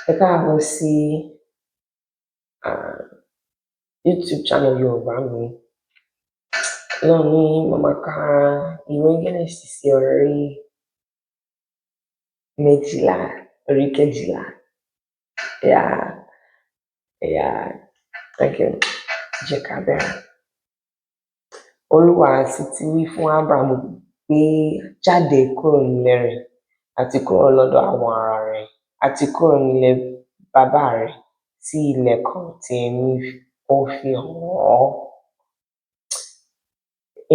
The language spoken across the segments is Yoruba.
Ẹ káàbọ̀ sí um YouTube channel Yorùbá Mi. Lónìí, mo máa ka ìwé Genesis orí 12, orí 12. Yeah, okay. Jẹ́ ká bẹ̀rẹ̀. Olúwa sì ti wí fún Ábúráhámù pé, jáde kúrò nílé rẹ̀ àti kúrò lọ́dọ̀ àwọn ará rẹ̀ àti kúrò nílé bàbá rẹ̀ sí ilẹ̀ kan tí èmi ó fi hàn ọ́.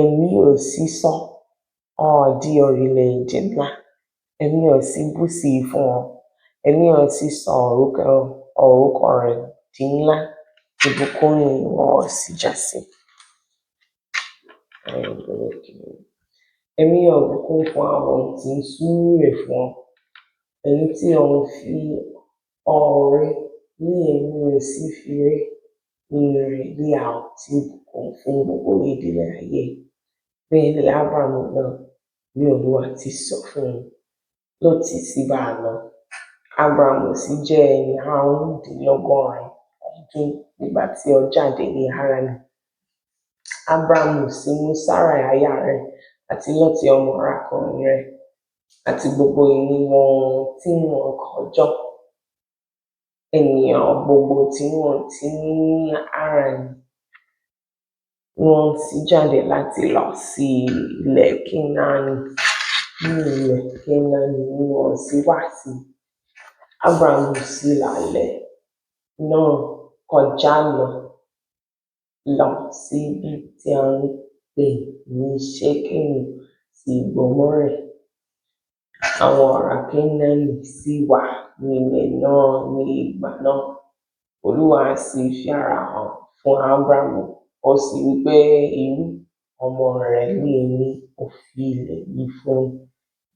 Èmi ó sì sọ ọ́ di orílẹ̀-èdè ńlá, èmi ó sì bùsí fún ọ, èmi ó sì sọ orúkọ rẹ di ńlá, ìbùkún ni ìwọ ó sì jásí. Èmi ó bùkún fún àwọn tí ń súre fún ọ, ẹni tí ó ń fi ọrẹ ní èmi ó sì fi ré, nínú rẹ̀ ni a ó ti bùkún fún gbogbo ìdílé ayé. Bẹ́ẹ̀ ni Ábúráhámù náà bí Olúwa ti sọ fún un, Lótì sì bá a lọ. Ábúráhámù sì jẹ́ ẹni 85 ọdún nígbà tí ó jáde ní Háránì. Ábúráhámù sì mú Sáráì aya rẹ̀ àti Lótì ọmọ arákùnrin rẹ̀ àti gbogbo ìní wọn tí wọ́n kó jọ, ènìyàn gbogbo tí wọ́n ti ní ní Háránì, wọ́n sì jáde láti lọ sí ilẹ̀ Kénáánì. Ní ilẹ̀ Kénáánì ni wọ́n sì wá sí. Ábúráhámù sì la ilẹ̀ náà kọjá lọ lọ sí ibi tí a ń pè ní Ṣékẹ́mù sí igbó Mórè. Àwọn ará Kénáánì sì wà ní ilẹ̀ náà ní ìgbà náà. Olúwa sì fi ara hàn fún Ábúráhámù, ó sì wí pé, irú ọmọ rẹ ni èmi ó fi ilẹ̀ yìí fún.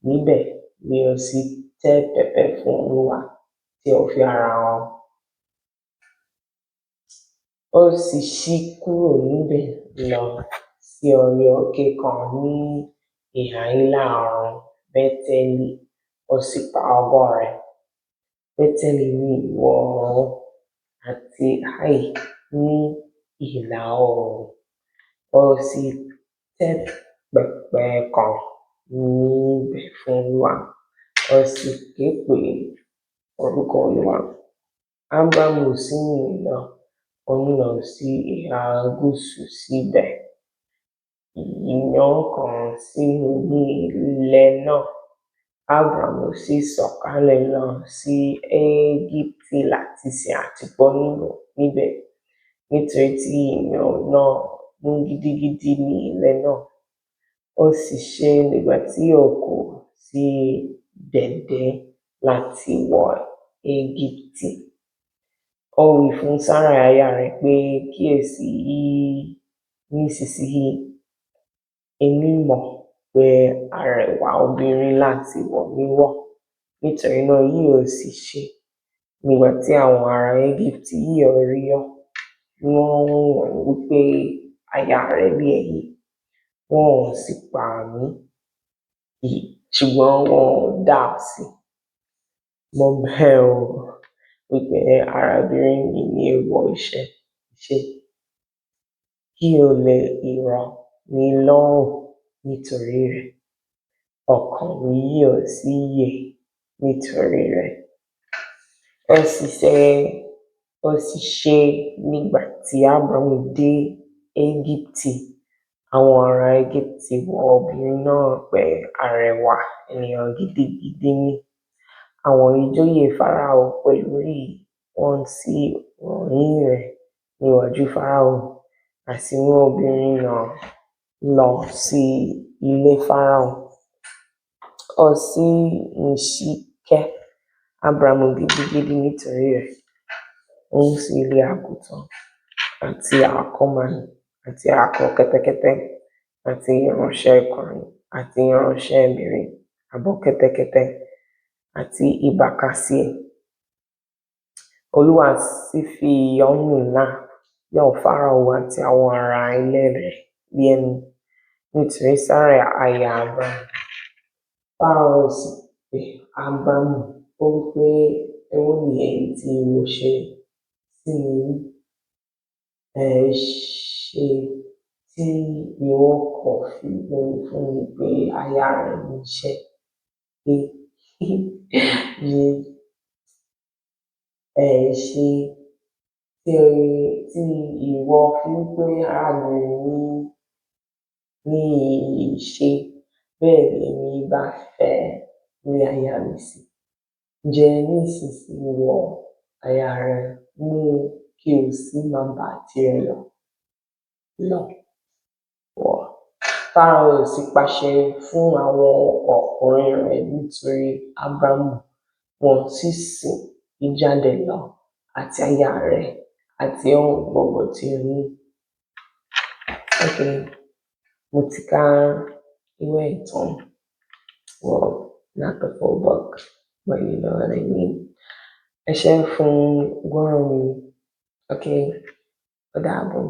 Níbẹ̀ ni ó sì tẹ́ pẹpẹ fún Olúwa tí ó fi ara hàn. Ó sì ṣí kúrò níbẹ̀ lọ sí orí òkè kan ní ìhà ìlà oòrùn Bẹ́tẹ́lì, ó sì pa àgọ́ rẹ̀. Bẹ́tẹ́lì ní ìwọ̀ oòrùn àti Ai ní ìlà oòrùn. Ó sì tẹ́ pẹpẹ kan níbẹ̀ fún Olúwa, ó sì ké pe orúkọ Olúwa. Ábúráhámù sì rìn lọ, ó ń lọ sí ìhà gúúsù síbẹ̀. Ìyàn kan sì mú ní ilẹ̀ náà. Ábúráhámù sì sọ̀kalẹ̀ lọ sí Égíptì láti ṣe àtìpó níbẹ̀, nítorí tí ìyàn náà mú gidigidi ní ilẹ̀ náà. Ó sì ṣe nígbà tí ó kù sí dẹ̀dẹ̀ láti wọ Égíptì. Ó wí fún Sáráì aya rẹ̀ pé, kíyèsí i, nísinsìnyí èmi mọ̀ pé arẹwà obìnrin láti wọ̀ mí wọ̀. Nítorí náà yóò sì ṣe nígbà tí àwọn ará Égíptì yóò rí ọ, wọ́n ó wí pé aya rẹ̀ ni èyí, wọn ò sì pa mí, ṣùgbọ́n wọn ò dá ọ sí. Mo bẹ̀ ọ́ wípé arábìnrin mi ní ìwọ iṣẹ́ ṣe, kí o lè rọ̀ mí lọ́rùn nítorí rẹ̀, ọkàn mi yóò sì yè nítorí rẹ̀. Ó sì ṣe, ó sì ṣe nígbà tí Ábúráhámù dé Égíptì, àwọn ará Égíptì wo obìnrin náà pé arẹwà ènìyàn gidigidi ni. Àwọn ìjòyè Fáráò pẹ̀lú rí i, wọ́n sì ròyìn rẹ̀ níwájú Fáráò, a sì mú obìnrin náà lọ sí ilé Fáráò. Ó sì ń ṣìkẹ́ Ábúráhámù gidigidi nítorí rẹ̀. Òun sì rí àgùntàn àti akọ màlúù àti akọ kẹ́tẹ́kẹ́tẹ́ àti ìránṣẹ́kùnrin àti ìránṣẹ́bìnrin, abo kẹ́tẹ́kẹ́tẹ́ àti ìbákasíẹ̀. Olúwa sì fi ìyọnu ńlá yọ Fáráò àti àwọn ará ilé rẹ̀ lẹ́nu nítorí Sáráì aya Ábúráhámù. Fáráò sì pe Ábúráhámù, ó wí pé, Èwo ni èyí tí ìwọ ṣe sí mi yìí? Èéṣe tí ìwọ kò fi wí fún mi pé aya rẹ ní í ṣe? Èéṣe tí ìwọ fi ń pé arábìnrin mi ní í ṣe? Bẹ́ẹ̀ ni èmi ìbá fẹ́ ní aya mi sí. Ǹjẹ́ nísinsìnyí wọ aya rẹ, mú un kí o sì máa bá tirẹ̀ lọ. Lọ. Fáráò sì pàṣẹ fún àwọn ọkùnrin rẹ̀ nítorí Ábúráhámù, wọ́n sì sin ín jáde lọ, àti aya rẹ̀, àti ohun gbogbo tí ó ní. Okay, mo ti ka ìwé ìtàn. Well, not the full book, but you know what I mean. Ẹ ṣé fún gbọ́rọ̀ mi. Okay, ó dàbọ̀.